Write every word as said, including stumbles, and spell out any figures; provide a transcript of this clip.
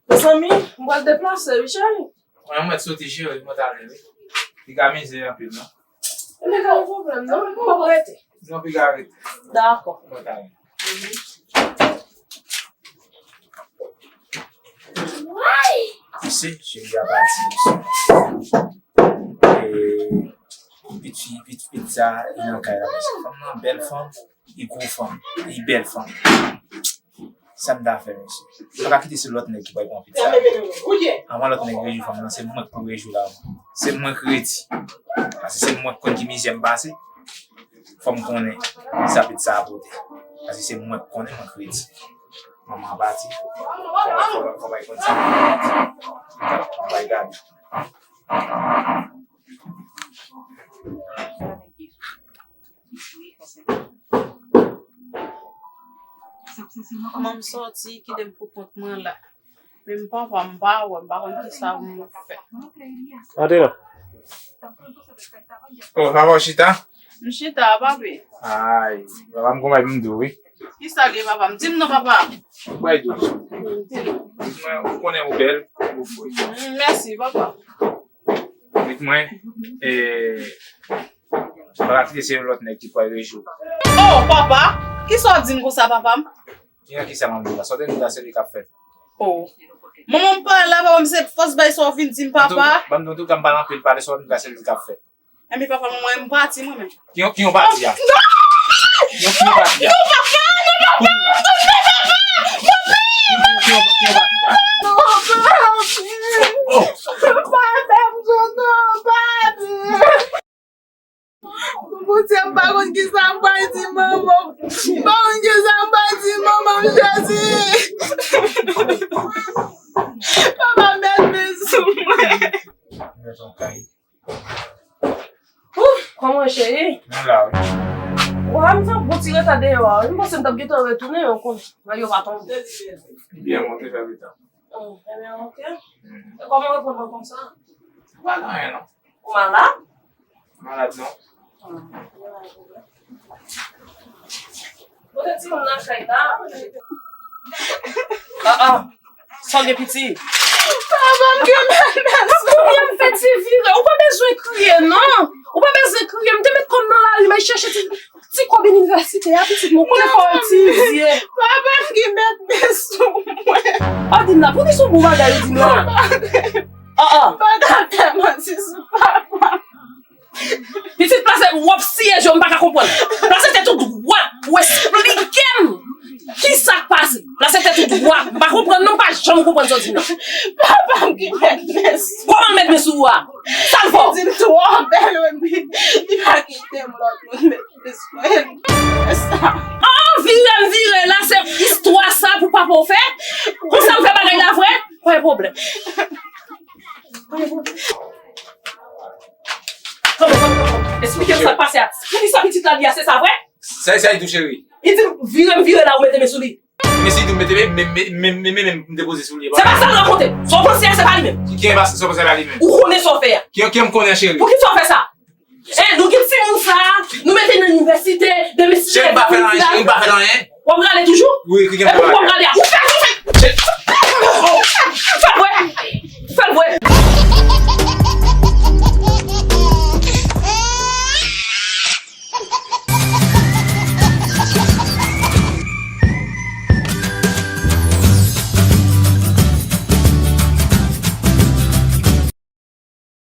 Mezanmi, m pral deplase, wi, cheri. Mwen, mwen soti, cheri, mwen t ale, wi. Li ka mize anpil, non. Li pa gen pwoblèm, non. M p ap rete. Non, pi ka rete. Dakò. Mwen t ale. Mesye, cheri a pati, mesye. E, pitit, pitit, pitit sa, li nan kay la, mesye. Fanm nan, bèl fanm, li gwo fanm, li bèl fanm. Sa m ta fè, mesye? M pa ka kite se lòt nèg ki pral pran pitit sa. Anvan lòt nèg rejwi fanm nan, se mwen k pou rejwi l avan. Se mwen k redi. Paske se mwen k konn ki mizè m pase. Fò m konnen sa pitit sa a pote. Paske se mwen k konnen, mwen k redi. Manman an pati. Fò, fò, fò bay konn sa. Fò bay gade. Manman m soti, kite m pou kont mwen la. Men papa m pa wè, m pa konn kisa pou m fè. Antre non. Oh, papa, w chita? M chita, papi. Ay, papa m konn bagay pou m di w, wi. Kisa l ye, papa m? Di m non, papa. Bay di w. Di m non. Mwen, ou konnen ou bèl, ou fre. Mm, mèsi, papa. Di mwen, e, m pa ka kite se yon lòt nèg ki pral rejwi w. Oh, papa! Kisa w di m konsa, papa m? Ki nan kisa manman m la? Sa w te di m la, se li k ap fèt. Oh. Manman m pale la, papa m, se fòs bay sa w vin di m, papa. Ban m di w, antouka, m pa nan anpil pale, sa w di m la, se li k ap fèt. Enben, papa m, mwen, m pati, mwen menm. Ki yon, ki yon pati a? Non! Ki yon, ki yon pati a? Non, papa! Non, papa! Non, papa! Ki yon, ki yon, ki yon pati a? Non, papi! Oh! Pa fè m sa, non, papi! Bondye, m pa konn kisa m pral di manman. M pa konn kisa m pral di manman m, Jezi. Papa, met men sou mwen. Met yon kay. Ouf, kòman cheri? Mwen la, wi. Wa, m fè yon bon ti reta deyò a, wi. M panse m t ap gentan retounen ankò. Mwen yo pa tonbe. Byen, mwen te fè letan. Oh, ebyen, oke. E kòman w reprann mwen konsa? Pa gen anyen, non. Ou malad? Malad, non. Ah, pa gen pwoblèm. Pote timoun nan kay la. Ah, ah. Sa w gen piti? Papa m gen mèt mèt sou. Konbyen m fè ti vire? Ou pa bezwen kriye, non. Ou pa bezwen kriye. M te met kò m nan lari, m al chèche ti, ti kòb inivèsite a, pitit mwen. Ou konnen fò etidye. Papa m gen mèt mèt sou mwen. Ou di m la, pou ki se yon bon bagay ou di m la? Ah, ah. Pa ka fè manti sou papa. Pitit, plase, w ap siye je w, m pa ka konprann. Plase tèt ou dwat pou w esplike m kisa k pase. Plase tèt ou dwat. M pa konprann non, m pa janm konprann sa w di m nan. Papa m ki mèt men sou. Kòman l mèt men sou ou a? Sa l fè w? Li di m twò bèl, wi, men li pa kite m lòt moun mèt men sou mwen. Sa. Ah, vire m vire la, se istwa sa pou papa w fè? Konsa m fè bagay la vre? Pa gen pwoblèm. Eksplike m sa k pase a. Poukisa pitit la di a, se sa vre? Sa, sa li di w, cheri? Li di m vire m vire la, ou mete men sou li. Men si li di w mete men, men, men, men, men, men, men m te poze sou li. Se pa sa l rakonte. Sa w panse a, se pa li menm. Ki, ki, sa w panse a, pa li menm? Ou konnen sa w fè a. Ki, ki m konnen, cheri? Poukisa w fè sa? E, nou gen timoun sa, nou mete nan inivèsite, demen si. Cheri, m pa fè l anyen, cheri, m pa fè l anyen. W ap rale toujou? Wi, ki gen. E pou w ap rale a? Ou fè, ou fè. Fè l vre. Fè l vre.